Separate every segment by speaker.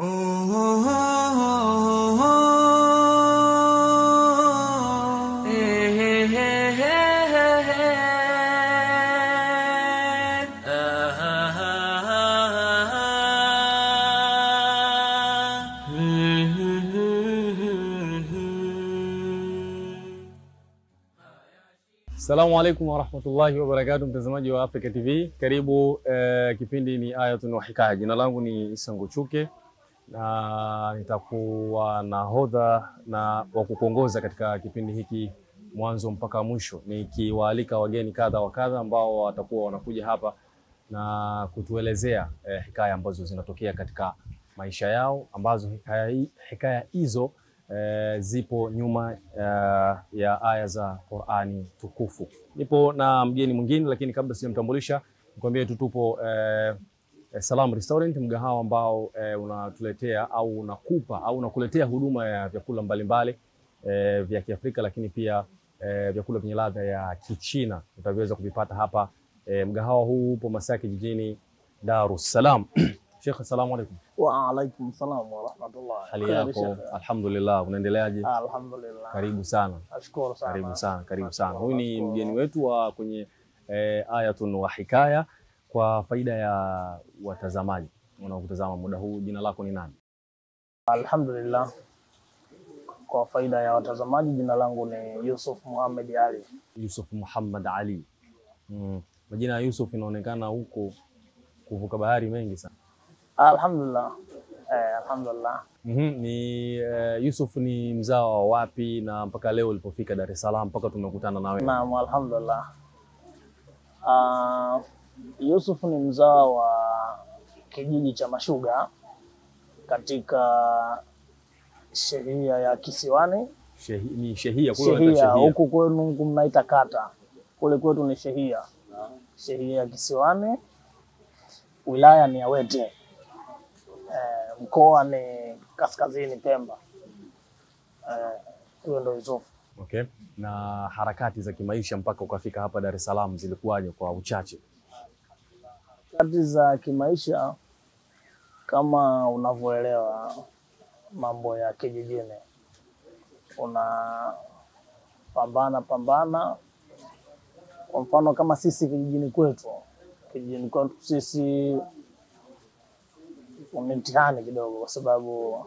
Speaker 1: Assalamu alaikum warahmatullahi wabarakatuh, mtazamaji wa Africa TV. Karibu kipindi ni Ayatun wa Hikaya. Jina langu ni Issa Ngochuke na nitakuwa nahodha na wa kukuongoza katika kipindi hiki mwanzo mpaka mwisho, nikiwaalika wageni kadha wa kadha ambao watakuwa wanakuja hapa na kutuelezea hikaya ambazo zinatokea katika maisha yao, ambazo hikaya hizo zipo nyuma ya aya za Qur'ani tukufu. Nipo na mgeni mwingine, lakini kabla sijamtambulisha nikwambie tu tupo Salam Restaurant, mgahawa ambao unatuletea au unakupa au unakuletea huduma ya vyakula mbalimbali vya Kiafrika, lakini pia vyakula vyenye ladha ya Kichina utaweza kuvipata hapa. Mgahawa huu upo Masaki jijini Dar es Salaam. Sheikh, assalamu alaikum.
Speaker 2: Wa alaikum salam wa rahmatullah.
Speaker 1: Hali yako? Alhamdulillah. Unaendeleaje?
Speaker 2: Alhamdulillah.
Speaker 1: Karibu sana.
Speaker 2: Nashukuru sana.
Speaker 1: Karibu sana, karibu sana. Huyu ni mgeni wetu wa kwenye Ayatun wa Hikaya. Kwa faida ya watazamaji wanaokutazama muda huu, jina lako ni nani?
Speaker 2: Alhamdulillah. Kwa faida ya watazamaji, jina langu ni Yusuf Muhammad Ali.
Speaker 1: Yusuf Muhammad Ali. Majina ya Yusuf inaonekana huko kuvuka bahari mengi sana.
Speaker 2: Alhamdulillah. Alhamdulillah.
Speaker 1: Ni Yusuf ni mzao wa wapi na mpaka leo ulipofika Dar es Salaam mpaka tumekutana na wewe?
Speaker 2: Naam, alhamdulillah. Yusuf ni mzao wa kijiji cha Mashuga katika shehia ya Kisiwani.
Speaker 1: Ni shehia kule wanaita shehia.
Speaker 2: Huku kwenu mnaita kata. Kule kwetu ni shehia. Shehia ya Kisiwani. Wilaya ni Awete. Mkoa ni Kaskazini Pemba. Huyo ndio Yusuf.
Speaker 1: Okay. Na harakati za kimaisha mpaka ukafika hapa Dar es Salaam zilikuwaje kwa uchache?
Speaker 2: Harakati za kimaisha kama unavyoelewa mambo ya kijijini, una pambana pambana. Kwa mfano kama sisi kijijini kwetu sisi mtihani kidogo, kwa sababu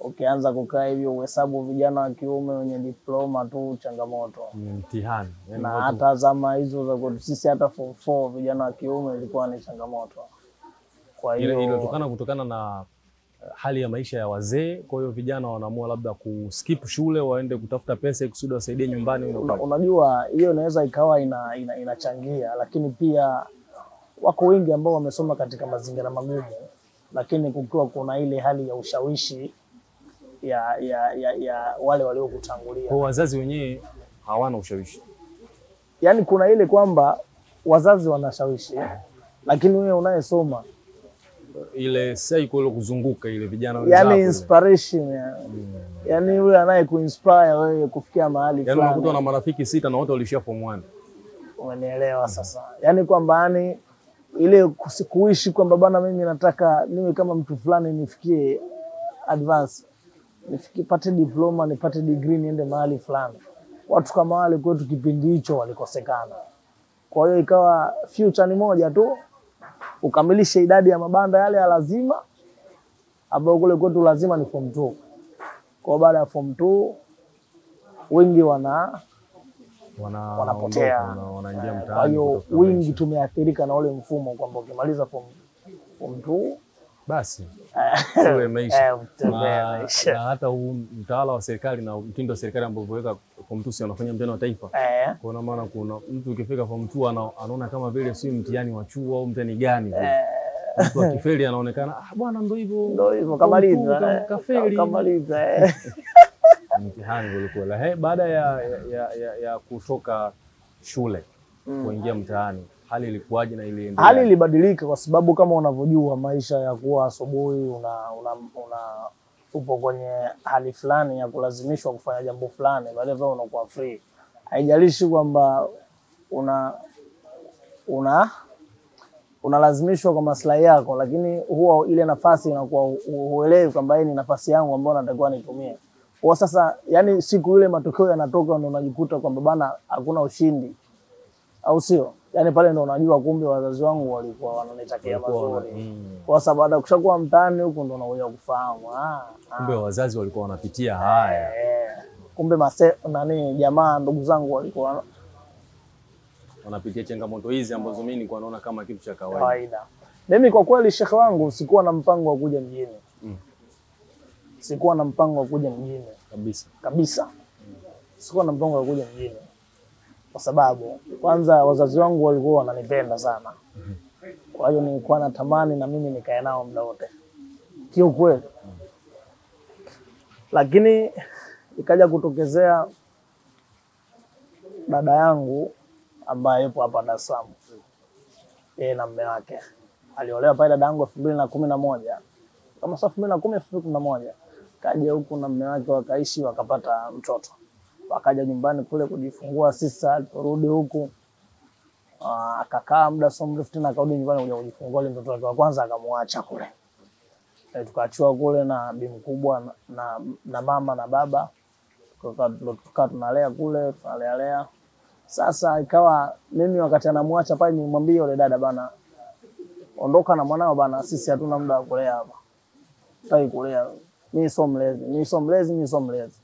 Speaker 2: ukianza kukaa hivyo uhesabu vijana wa kiume wenye diploma tu changamoto.
Speaker 1: Mtihani.
Speaker 2: Na hata zama hizo za kwetu sisi hata form 4 vijana wa kiume ilikuwa ni changamoto. Kwa hiyo
Speaker 1: ilitokana kutokana na hali ya maisha ya wazee, kwa hiyo vijana wanaamua labda kuskip shule waende kutafuta pesa kusudi wasaidie nyumbani.
Speaker 2: Unajua hiyo inaweza ikawa inachangia, lakini pia wako wengi ambao wamesoma katika mazingira magumu, lakini kukiwa kuna ile hali ya ushawishi ya wale waliokutangulia.
Speaker 1: Kwa wazazi wenyewe hawana ushawishi.
Speaker 2: Yaani kuna ile kwamba wazazi wanashawishi, lakini wewe unayesoma
Speaker 1: ile cycle kuzunguka ile vijana wenzako.
Speaker 2: Yaani inspiration. Yaani yule anayekuinspire wewe kufikia mahali fulani.
Speaker 1: Yaani unakuta na marafiki 6 na wote walishia form 1.
Speaker 2: Umenielewa sasa. Yaani kwamba yani ile kuishi kwamba bana mimi nataka niwe kama mtu fulani, nifikie advance, nifikie pate diploma, nipate degree, niende mahali fulani. Watu kama wale kwetu kipindi hicho walikosekana. Kwa hiyo ikawa future ni moja tu, ukamilishe idadi ya mabanda yale ya lazima, ambayo kule kwetu lazima ni form 2. Kwa baada ya form 2 wengi wanapotea,
Speaker 1: wanaingia mtaani.
Speaker 2: Kwa hiyo wengi tumeathirika na ule mfumo kwamba ukimaliza form 2
Speaker 1: basi uwe maisha. Na hata huu mtaala wa serikali na mtindo wa serikali ambao uweka form 2 si wanafanya mtihani wa taifa. Kwa maana kuna mtu ukifika form 2 anaona kama vile si mtihani wa chuo au mtihani gani. Mtu akifeli anaonekana ah bwana ndio hivyo.
Speaker 2: Ndio hivyo kamaliza.
Speaker 1: Kafeli.
Speaker 2: Kamaliza.
Speaker 1: Mtihani ulikuwa. Baada ya kutoka shule kuingia mtaani, hali ilikuwaje na iliendelea?
Speaker 2: Hali ilibadilika kwa sababu kama unavyojua maisha ya kuwa asubuhi una upo kwenye hali fulani ya kulazimishwa kufanya jambo fulani, baadaye unakuwa free. Haijalishi kwamba una Unalazimishwa kwa maslahi yako, lakini huwa ile nafasi inakuwa huelewi kwamba hii ni nafasi yangu ambayo natakiwa nitumie. Kwa sasa yani siku ile matokeo yanatoka ndio unajikuta kwamba bana hakuna ushindi. Au sio? Yani pale ndio unajua kumbe wazazi wangu walikuwa wananitakia mazuri. Kwa sababu baada kushakuwa mtaani huko ndio unakuja kufahamu
Speaker 1: kumbe wazazi walikuwa wanapitia haya.
Speaker 2: Kumbe nani jamaa ndugu zangu walikuwa
Speaker 1: wanapitia changamoto hizi ambazo mimi nilikuwa naona kama kitu cha kawaida.
Speaker 2: Mimi kwa kweli shekhe wangu sikuwa na mpango wa kuja mjini. Sikuwa na mpango wa kuja mjini
Speaker 1: kabisa.
Speaker 2: Kabisa. Sikuwa na mpango wa kuja mjini. Kwa sababu kwanza wazazi wangu walikuwa wananipenda sana. Kwa hiyo nilikuwa natamani na mimi nikae nao muda wote. Kiukweli. Lakini ikaja kutokezea dada yangu ambaye yupo hapa Dar es Salaam. Yeye na mume wake. Aliolewa pale dada yangu 2011. Kama sasa 2010 2011. Kaja huku na mume wake wakaishi wakapata mtoto. Wakaja nyumbani kule kujifungua sisa, aliporudi huku akakaa muda so mrefu tena akarudi nyumbani kuja kujifungua ile mtoto wake wa kwanza akamwacha kule. Tukaachiwa kule na bi mkubwa na mama na baba. Tukawa tunalea kule, tunalea. Sasa ikawa mimi wakati anamwacha pale nimwambie yule dada bana, ondoka na mwanao bana, sisi hatuna muda wa kulea hapa. Tutaki kulea. Mimi sio mlezi, mimi sio mlezi, mimi sio mlezi.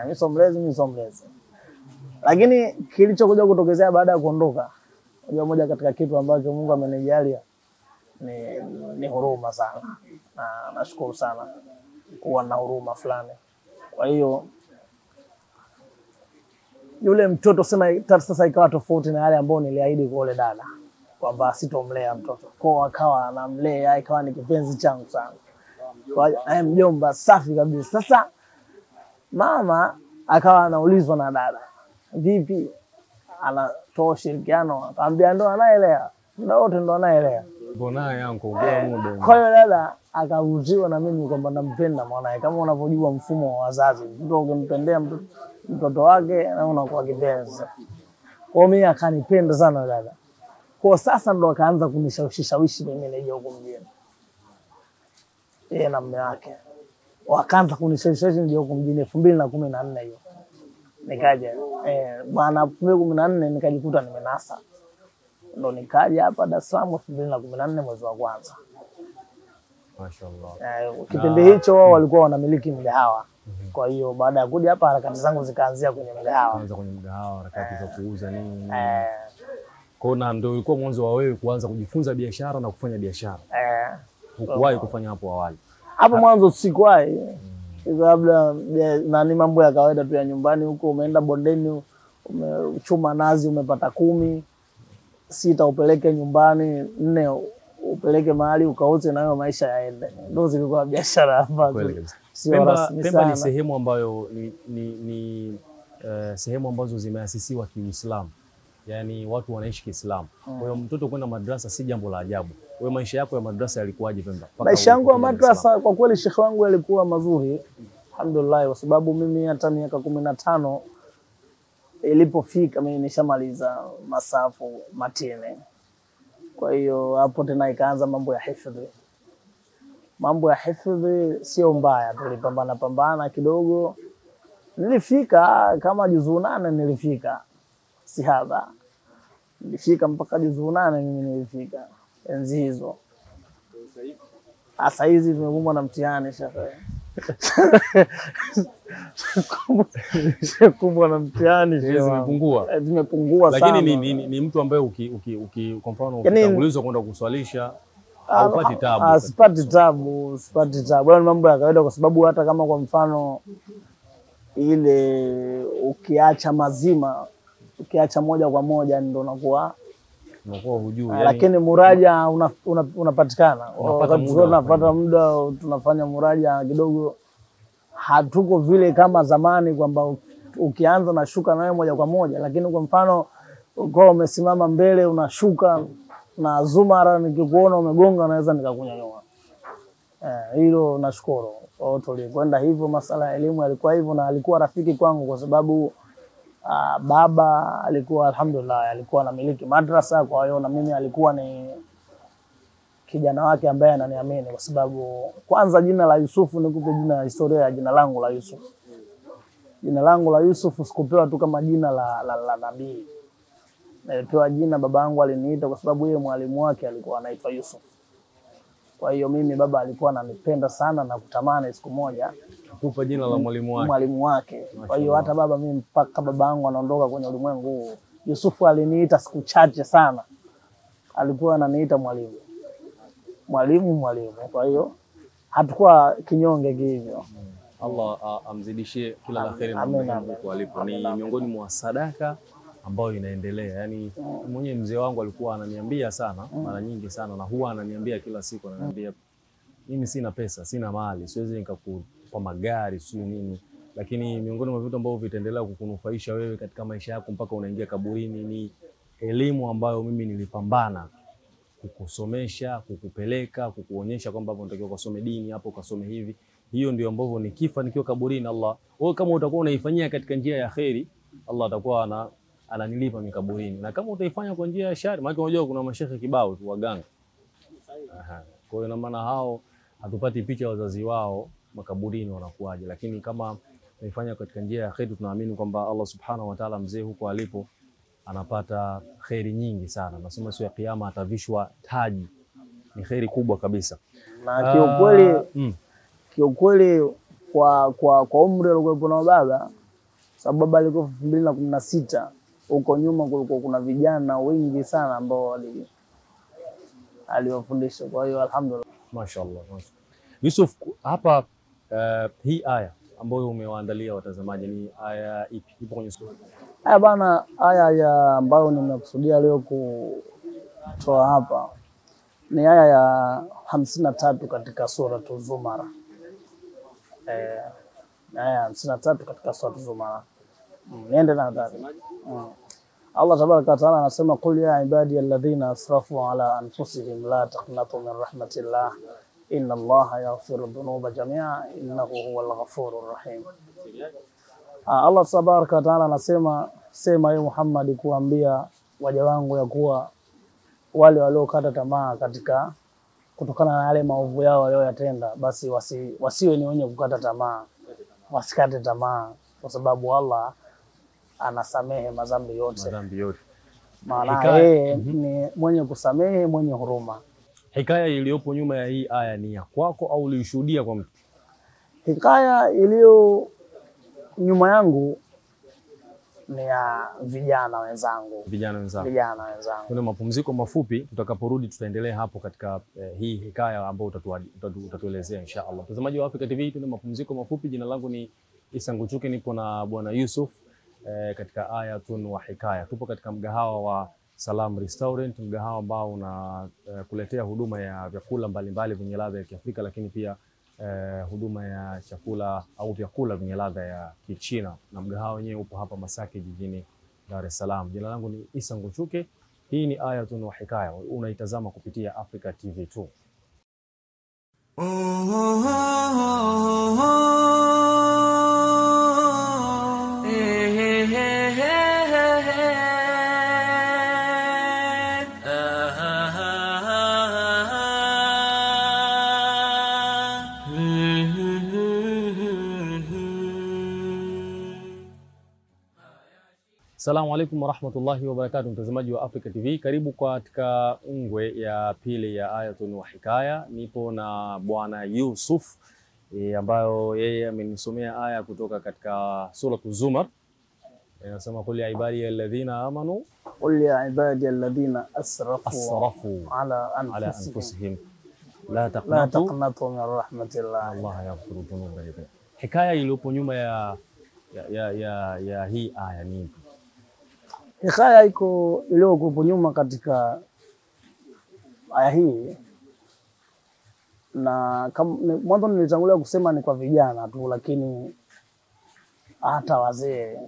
Speaker 2: Mimi sio mlezi, mimi sio mlezi. Lakini kilichokuja kutokezea baada ya kuondoka, unajua moja katika kitu ambacho Mungu amenijalia ni huruma sana. Na nashukuru sana kuwa na huruma fulani. Kwa hiyo yule mtoto sema sasa ikawa tofauti na yale ambayo niliahidi kwa yule dada kwamba sitomlea mtoto. Kwa akawa anamlea, ikawa ni kipenzi changu sana. Kwa hiyo mjomba safi kabisa. Sasa mama akawa anaulizwa na dada, vipi anatoa ushirikiano? Akamwambia ndo anaelea. Muda wote ndo anaelea.
Speaker 1: Mbona yangu ongea muda.
Speaker 2: Kwa hiyo dada akavutiwa na mimi kwamba nampenda mwanae. Kama unavyojua mfumo wa wazazi, mtoto ukimpendea mtoto wake na unakuwa kipenzi. Kwa mimi akanipenda sana dada. Kwa sasa ndo akaanza kunishawishi mimi nije huko mjini. Yeye na mume wake wakaanza kunishawishi nije huko mjini 2014 hiyo. Nikaja bwana 2014 nikajikuta nimenasa. Ndo nikaja hapa Dar es Salaam 2014 mwezi wa kwanza.
Speaker 1: Mashaallah.
Speaker 2: Kipindi hicho wao walikuwa wanamiliki mgahawa. Kwa hiyo baada ya kuja hapa harakati zangu zikaanzia kwenye mgahawa.
Speaker 1: Kwanza kwenye mgahawa harakati za kuuza nini. Kwa hiyo ndio ilikuwa mwanzo wa wewe kuanza kujifunza biashara na kufanya biashara. Hukuwahi kufanya hapo awali?
Speaker 2: Hapo mwanzo sikuwahi. Labda na ni mambo ya kawaida tu ya nyumbani huko, umeenda bondeni, umechuma nazi umepata 10, 6 upeleke nyumbani, 4 upeleke mahali ukauze nayo maisha yaende. Ndio zilikuwa biashara ambazo sio rasmi sana.
Speaker 1: Pemba ni sehemu ambayo ni sehemu ambazo zimeasisiwa Kiislamu. Yaani watu wanaishi Kiislamu. Kwa hiyo mtoto kwenda madrasa si jambo la ajabu. Wewe maisha yako ya madrasa yalikuwaje Pemba?
Speaker 2: Maisha yangu ya madrasa kwa kweli shekhi wangu yalikuwa mazuri. Alhamdulillah, kwa sababu mimi hata miaka 15 ilipofika mimi nishamaliza masafu matine. Kwa hiyo hapo tena ikaanza mambo ya hifadhi. Mambo ya hifadhi sio mbaya, tulipambana pambana kidogo. Nilifika kama juzuu 8 nilifika. Sihaba. Nilifika mpaka juzuu 8 mimi nilifika enzi hizo. Sasa hizi tumekumbwa na mtihani shekhe. Kumbwa na mtihani
Speaker 1: zimepungua.
Speaker 2: Zimepungua sana.
Speaker 1: Lakini ni mtu ambaye uki kwa mfano ukitangulizwa kwenda kuswalisha haupati taabu.
Speaker 2: Sipati taabu, sipati taabu. Ni mambo ya kawaida kwa sababu hata kama kwa mfano ile ukiacha mazima, ukiacha moja kwa moja ndio unakuwa
Speaker 1: hujui. Yani,
Speaker 2: lakini muraja unapatikana. Unapata muda tunafanya muraja kidogo. Hatuko vile kama zamani kwamba ukianza na shuka nawe moja kwa moja, lakini kwa mfano uko umesimama mbele unashuka na zumara nikikuona umegonga naweza nikakunyanyua. Hilo nashukuru. Kwa hiyo tulikwenda hivyo, masala ya elimu yalikuwa hivyo na alikuwa rafiki kwangu kwa sababu Baba alikuwa alhamdulillah alikuwa anamiliki madrasa, kwa hiyo na mimi alikuwa ni kijana wake ambaye ananiamini, kwa sababu kwanza jina la Yusufu, nikupe jina historia ya jina langu la Yusuf. Jina langu la Yusuf sikupewa tu kama jina la nabii. Nilipewa jina, babangu aliniita kwa sababu yeye mwalimu wake alikuwa anaitwa Yusuf. Kwa hiyo mimi baba alikuwa ananipenda sana na kutamani siku moja
Speaker 1: kupa jina la mwalimu wake.
Speaker 2: Mwalimu wake. Kwa hiyo hata baba mimi mpaka babangu anaondoka kwenye ulimwengu huu, Yusufu aliniita siku chache sana. Alikuwa ananiita mwalimu. Mwalimu, mwalimu. Kwa hiyo hatakuwa kinyonge hivyo.
Speaker 1: Allah amzidishie kila la kheri na huko alipo. Ni miongoni mwa sadaka ambayo inaendelea. Yaani mwenyewe mzee wangu alikuwa ananiambia sana, mara nyingi sana, na huwa ananiambia kila siku, ananiambia mimi sina pesa, sina mali, siwezi nikakupa magari, sio nini, lakini miongoni mwa vitu ambavyo vitaendelea kukunufaisha wewe katika maisha yako mpaka unaingia kaburini ni elimu ambayo mimi nilipambana kukusomesha, kukupeleka, kukuonyesha kwamba hapo unatakiwa ukasome dini, hapo ukasome hivi. Hiyo ndio ambavyo nikifa nikiwa kaburini, Allah, wewe kama utakuwa unaifanyia katika njia ya kheri, Allah atakuwa ananilipa mimi kaburini. Na kama utaifanya kwa njia ya shari, maana unajua kuna mashehe kibao tu waganga. Aha. Kwa hiyo na maana hao hatupati picha wazazi wao makaburini wanakuaje, lakini kama unaifanya katika njia ya kheri, tunaamini kwamba Allah Subhanahu wa Ta'ala mzee huko alipo anapata kheri nyingi sana. Nasema siku ya kiyama atavishwa taji. Ni kheri kubwa kabisa.
Speaker 2: Na kiukweli kwa umri aliokuwa nao baba, sababu baba alikuwa 2016, huko nyuma kulikuwa kuna vijana wengi sana ambao aliwafundisha. Kwa hiyo alhamdulillah.
Speaker 1: Mashaallah. Yusuf, hapa hii aya ambayo umewaandalia watazamaji ni aya ipi? Ipo kwenye sura?
Speaker 2: Haya bana, aya ya ambayo nimekusudia leo kutoa hapa ni aya ya 53 katika sura Zumar. Aya ya 53 katika sura Zumar. Niende na ndani. Allah tabaraka wa taala anasema, qul ya ibadi alladhina asrafu ala anfusihim la taqnatu min rahmatillah inna Allaha yaghfiru dhunuba jami'a innahu huwal ghafurur rahim. Allah tabaraka wa taala anasema, sema ye Muhammad kuambia waja wangu ya kuwa wale waliokata tamaa katika kutokana na yale maovu yao walioyatenda, basi wasiwe ni wenye kukata tamaa, wasikate tamaa, kwa sababu Allah anasamehe madhambi yote.
Speaker 1: Madhambi yote.
Speaker 2: Maana yeye ni mwenye kusamehe, mwenye huruma.
Speaker 1: Hikaya iliyopo nyuma ya hii aya ni ya kwako au ulishuhudia kwa mtu?
Speaker 2: Hikaya iliyo nyuma yangu ni ya vijana wenzangu.
Speaker 1: Vijana wenzangu.
Speaker 2: Vijana wenzangu.
Speaker 1: Kuna mapumziko mafupi, tutakaporudi tutaendelea hapo katika hii hikaya ambayo utatuelezea insha Allah. Mtazamaji wa Africa TV, tuna mapumziko mafupi. Jina langu ni Isa Nguchuke, nipo na Bwana Yusuf katika Ayatun wa Hikaya. Tupo katika mgahawa wa Salam Restaurant, mgahawa ambao unakuletea huduma ya vyakula mbalimbali vyenye ladha ya Kiafrika, lakini pia huduma ya chakula au vyakula vyenye ladha ya Kichina, na mgahawa wenyewe upo hapa Masaki jijini Dar es Salaam. Jina langu ni Isa Nguchuke. Hii ni Ayatun wa Hikaya, unaitazama kupitia Africa TV 2. Assalamu alaikum warahmatullahi wabarakatuh, mtazamaji wa Africa TV, karibu katika ungwe ya pili ya Ayatun wa Hikaya. Nipo na Bwana Yusuf ambayo yeye amenisomea aya kutoka katika sura Zumar. Inasema qul ya ibadi alladhina amanu,
Speaker 2: qul ya ibadi alladhina asrafu ala anfusihim
Speaker 1: la taqnatu
Speaker 2: min rahmatillah
Speaker 1: Allah yaghfiru dhunuba jami'a. Hikaya iliyopo nyuma ya hii aya ni ipi?
Speaker 2: Hikaya iko iliyokuwa nyuma katika aya hii, na mwanzo nilitangulia kusema ni kwa vijana tu, lakini hata wazee,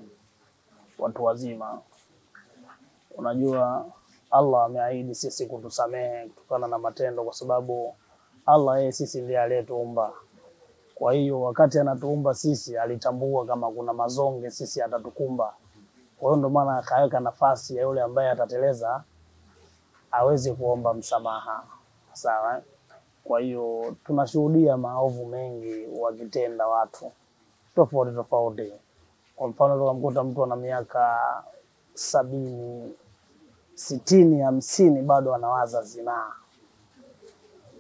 Speaker 2: watu wazima. Unajua Allah ameahidi sisi kutusamehe kutokana na matendo, kwa sababu Allah yeye sisi ndiye aliyetuumba. Kwa hiyo wakati anatuumba sisi alitambua kama kuna mazonge sisi atatukumba. Kwa hiyo ndio maana akaweka nafasi ya yule ambaye atateleza aweze kuomba msamaha. Sawa? Kwa hiyo tunashuhudia maovu mengi wakitenda watu tofauti tofauti. Kwa mfano tukamkuta mtu ana miaka 70, 60, 50 bado anawaza zinaa.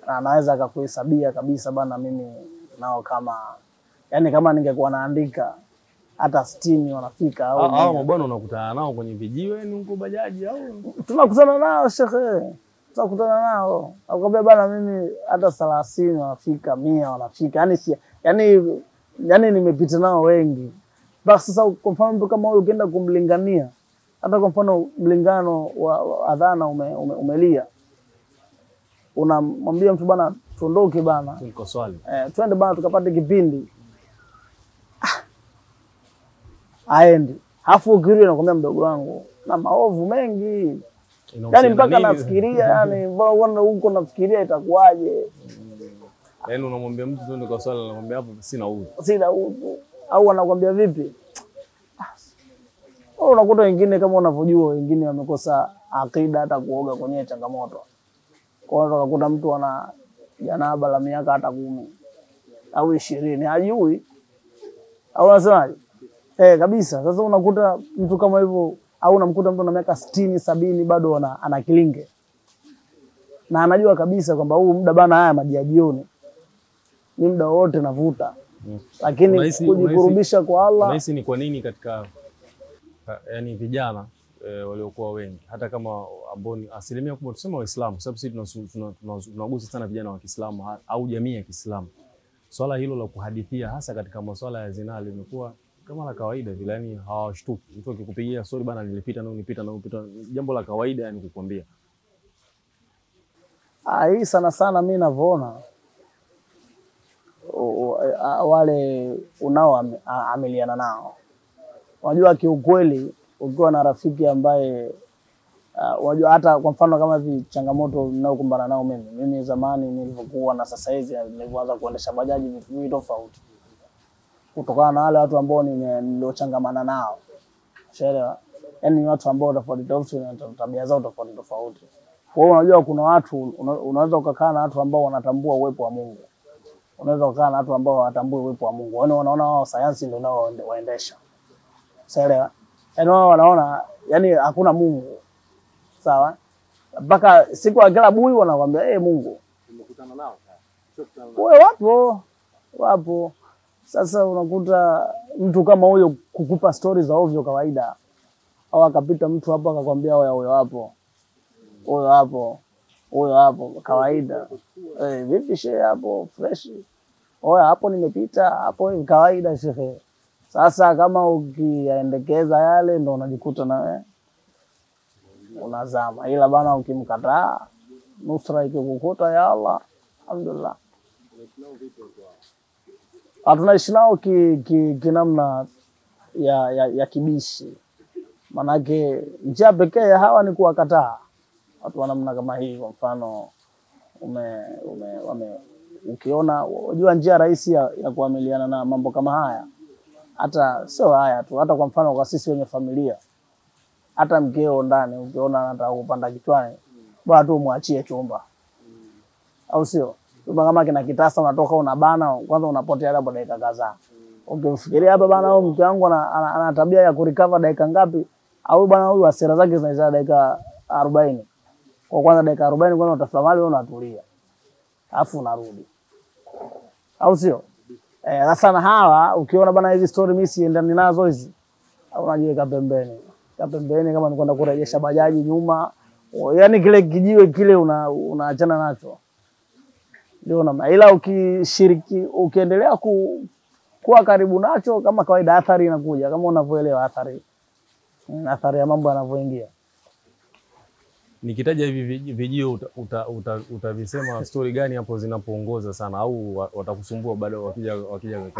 Speaker 2: Na anaweza akakuhesabia kabisa, bana mimi nao kama, yani kama ningekuwa naandika hata 60 wanafika au
Speaker 1: hao mabwana unakutana nao kwenye vijiweni huko bajaji au
Speaker 2: tunakutana nao shekhe. Tunakutana nao. Akwambia bana mimi hata 30 wanafika, 100 wanafika. Yaani si yani nimepita nao wengi. Basi sasa kwa mfano mtu kama huyo ukienda kumlingania, hata kwa mfano mlingano wa adhana umelia. Unamwambia mtu bana tuondoke bana.
Speaker 1: Tuko swali.
Speaker 2: Twende bana tukapate kipindi. Aendi. Hafu ukirudi nakwambia mdogo wangu na maovu mengi. Yaani mpaka nafikiria, yani mbona huko nafikiria itakuwaje?
Speaker 1: Yaani unamwambia mtu twende kwa swali, anamwambia hapo sina udhu.
Speaker 2: Sina udhu. Au anakuambia vipi? Au unakuta wengine kama unavyojua wengine wamekosa akida hata kuoga kwenye changamoto. Kwa hiyo unakuta mtu ana janaba la miaka hata 10 au 20 hajui. Au unasemaje? Kabisa. Sasa unakuta mtu kama hivyo au unamkuta mtu ana miaka 60, 70 bado ana kilinge. Na anajua kabisa kwamba huu muda bana haya maji ya jioni. Ni muda wote navuta. Lakini kujikurubisha kwa Allah.
Speaker 1: Unahisi ni kwa nini katika yani vijana waliokuwa wengi hata kama ambao ni asilimia kubwa tuseme Waislamu, sababu sisi tunagusa sana vijana wa Kiislamu au jamii ya Kiislamu, swala hilo la kuhadithia hasa katika masuala ya zinaa limekuwa kama la kawaida vile, yani hawashtuki. Mtu akikupigia sorry bana nilipita na unipita na unipita, jambo la kawaida yani kukwambia.
Speaker 2: Hii sana sana mimi ninavyoona wale unaoamiliana nao. Unajua kiukweli ukiwa na rafiki ambaye unajua hata kwa mfano kama hivi changamoto ninayokumbana nao mimi zamani nilivyokuwa na sasa hizi nilivyoanza kuendesha bajaji vitu vingi tofauti. Kutokana na wale watu ambao niliochangamana nao. Ushaelewa? Yaani ni watu ambao tofauti tofauti na tabia zao tofauti tofauti. Kwa hiyo unajua kuna watu unaweza ukakaa na watu ambao wanatambua uwepo wa Mungu. Unaweza ukakaa na watu ambao hawatambui uwepo wa Mungu. Yaani wanaona wao sayansi ndio nao waendesha. Ushaelewa? Yaani wao wanaona yani hakuna Mungu. Sawa? Mpaka siku ya kila buyu wanakuambia Mungu.
Speaker 3: Umekutana nao?
Speaker 2: Wewe wapo. Wapo. Sasa unakuta mtu kama huyo kukupa stories za ovyo kawaida. Au akapita mtu hapo akakwambia huyo hapo. Huyo hapo. Huyo hapo kawaida. Vipi shehe hapo fresh. Oya hapo nimepita hapo kawaida shehe. Sasa kama ukiendekeza yale ndo unajikuta na wewe unazama. Ila bana ukimkataa nusra ikikukuta ya Allah, alhamdulillah. Tunaishi nao kinamna ya kibishi. Manake njia pekee ya hawa ni kuwakataa watu wa namna kama hii. Kwa mfano ukiona unajua njia rahisi ya kuamiliana na mambo kama haya, hata sio haya tu, hata kwa mfano kwa sisi wenye familia, hata mkeo ndani ukiona anataka kupanda kichwani, bora tu muachie chumba. Au sio? Chumba kama kina kitasa unatoka unabana, kwanza unapotea hapo dakika kadhaa. Ukimfikiria hapa bana huyu mke wangu ana tabia ya kurecover dakika ngapi? Au bana huyu hasira zake zinaisha dakika 40. Kwa kwanza dakika 40 kwanza utafuta mali wewe unatulia. Alafu unarudi. Au sio? Sasa na hawa ukiona bana hizi story mimi siendani nazo hizi, unajiweka pembeni. Ka pembeni kama ni kwenda kurejesha bajaji nyuma, yaani kile kijiwe kile unaachana nacho. Ndio na ila ukishiriki ukiendelea kuwa karibu nacho kama kawaida athari inakuja, kama unavyoelewa athari. Athari ya mambo yanavyoingia.
Speaker 1: Nikitaja hivi vijio utavisema story gani hapo zinapoongoza sana au watakusumbua bado wakija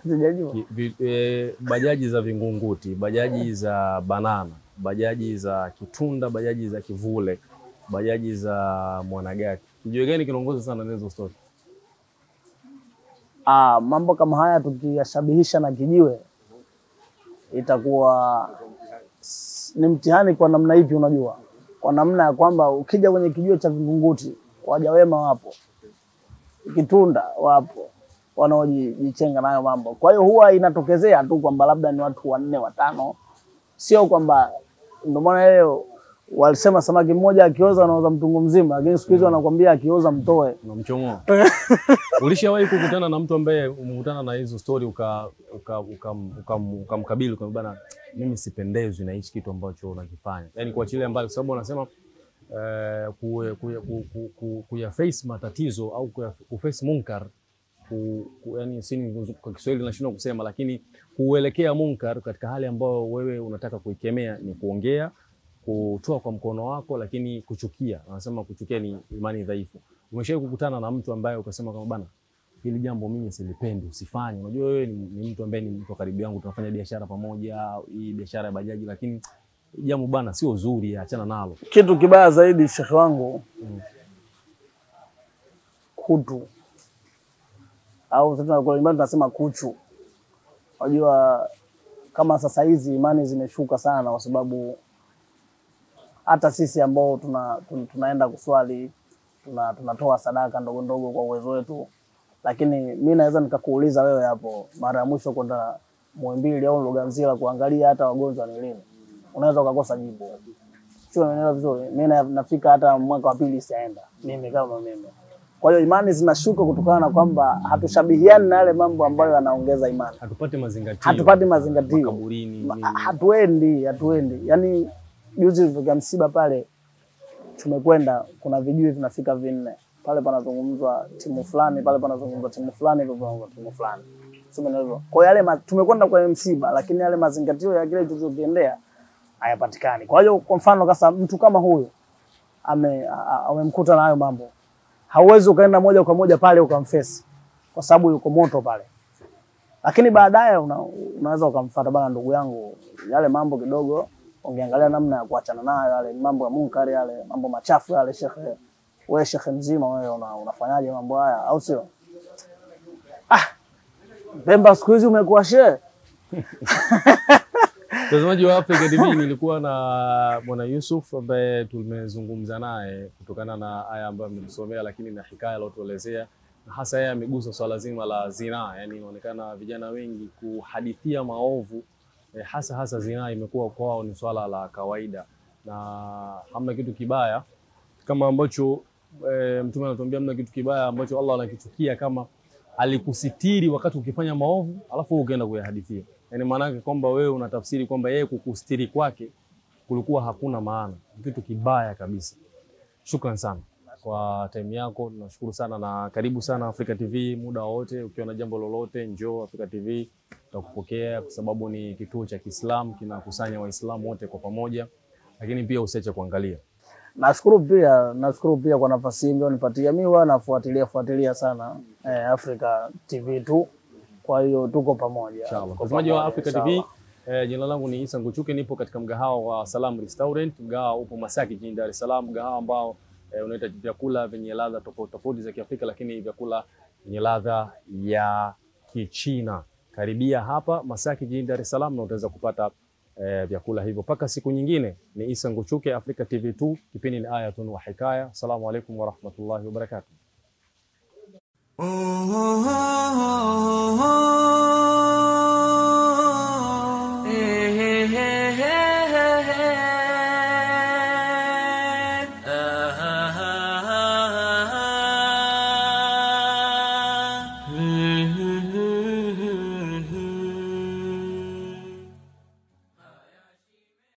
Speaker 2: sijajua.
Speaker 1: Bajaji za Vingunguti, bajaji za banana, bajaji za Kitunda, bajaji za Kivule, bajaji za Mwanagati. Kijiwe gani kinaongoza sana na hizo story?
Speaker 2: Mambo kama haya tukiyashabihisha na kijiwe itakuwa Ni mtihani kwa namna ipi? Unajua, kwa namna ya kwamba ukija kwenye kijiwe cha Vingunguti waja wema wapo, Kitunda wapo wanaojichenga nayo mambo. Kwa hiyo huwa inatokezea tu kwamba labda ni watu 4 5, sio kwamba ndio maana leo walisema samaki mmoja akioza anaoza mtungu mzima, lakini siku hizi wanakuambia akioza mtoe,
Speaker 1: unamchomoa. Ulishawahi kukutana na mtu ambaye umekutana na hizo story ukamkabili ukamwambia bana, mimi sipendezwi na hichi kitu ambacho unakifanya? Yaani kuachilia mbali, kwa sababu wanasema kuya face matatizo au kuface munkar, yani sini kwa Kiswahili nashindwa kusema, lakini kuelekea munkar katika hali ambayo wewe unataka kuikemea ni kuongea, kutoa kwa mkono wako, lakini kuchukia. Wanasema kuchukia ni imani dhaifu. Umeshawahi kukutana na mtu ambaye ukasema kama bana, hili jambo mimi silipendi, usifanye. Unajua wewe ni mtu ambaye ni mtu karibu yangu, tunafanya biashara pamoja, hii biashara ya bajaji, lakini jambo bana sio zuri, achana nalo.
Speaker 2: Kitu kibaya zaidi shekhi wangu, kutu au sasa kwa nyumbani tunasema kuchu. Unajua kama sasa hizi imani zimeshuka sana, kwa sababu hata sisi ambao tunaenda kuswali, tunatoa sadaka ndogo ndogo kwa uwezo wetu, lakini mimi naweza nikakuuliza wewe hapo, mara ya mwisho kwenda Muhimbili au Mloganzila kuangalia hata wagonjwa ni lini? Unaweza ukakosa jibu. Sio, unaelewa vizuri. Mimi nafika hata mwaka wa pili siaenda, mimi kama mimi. Kwa hiyo imani zinashuka kutokana na kwamba hatushabihiani na yale mambo ambayo yanaongeza imani.
Speaker 1: Hatupati mazingatio.
Speaker 2: Hatupati mazingatio.
Speaker 1: Makaburini.
Speaker 2: Hatuendi. Yaani juzi tulifika msiba pale, tumekwenda kuna vijiwe vinafika 4. Pale panazungumzwa timu fulani, pale panazungumzwa timu fulani, pale panazungumzwa timu fulani. Sio hivyo. Kwa hiyo yale tumekwenda kwa msiba, lakini yale mazingatio ya kile tulichokiendea hayapatikani. Kwa hiyo kwa mfano sasa mtu kama huyo amemkuta na hayo mambo, hauwezi ukaenda moja kwa moja pale ukamfesi kwa sababu yuko moto pale. Lakini baadaye unaweza ukamfuata, bana ndugu yangu, yale mambo kidogo ungeangalia namna ya kuachana nayo, yale mambo ya munkari, yale mambo machafu yale, shekhe. Wewe shekhe mzima wewe unafanyaje mambo haya, au sio? Pemba siku hizi umekuwa shehe.
Speaker 1: Mtazamaji wa Africa TV, nilikuwa na Bwana Yusuf ambaye tumezungumza naye kutokana na aya ambayo amemsomea, lakini na hikaya aliyotuelezea, na hasa yeye amegusa swala zima la zinaa. Yani inaonekana vijana wengi kuhadithia maovu, hasa hasa zinaa imekuwa kwao ni swala la kawaida, na hamna kitu kibaya kama ambacho Mtume anatuambia, hamna kitu kibaya ambacho Allah anakichukia kama alikusitiri wakati ukifanya maovu alafu ukaenda kuyahadithia. Yaani maana yake kwamba wewe unatafsiri kwamba yeye kukustiri kwake kulikuwa hakuna maana. Kitu kibaya kabisa. Shukran sana kwa time yako, tunashukuru sana na karibu sana Africa TV muda wote. Ukiwa na jambo lolote njoo Africa TV, tutakupokea kwa sababu ni kituo cha Kiislamu kinakusanya Waislamu wote kwa pamoja, lakini pia usiache kuangalia.
Speaker 2: Nashukuru pia kwa nafasi hii mlionipatia. Mimi huwa nafuatilia sana Africa TV tu. Kwa hiyo tuko pamoja.
Speaker 1: Inshallah. Mtazamaji wa Africa TV, jina langu ni Isa Nguchuke, nipo katika mgahawa wa Salam Restaurant. Mgahawa upo Masaki jijini Dar es Salaam, mgahawa ambao unaita vyakula vyenye ladha tofauti tofauti za Kiafrika, lakini vyakula vyenye ladha ya Kichina. Karibia hapa Masaki jijini Dar es Salaam na utaweza kupata vyakula hivyo. Paka siku nyingine, ni Isa Nguchuke, Africa TV 2, kipindi ni Ayatun wa Hikaya. Assalamu alaikum wa rahmatullahi wa barakatuh.
Speaker 3: Oh, oh, oh, oh, oh. Hey, hey, hey, hey, hey. Ah, ah, ah, ah.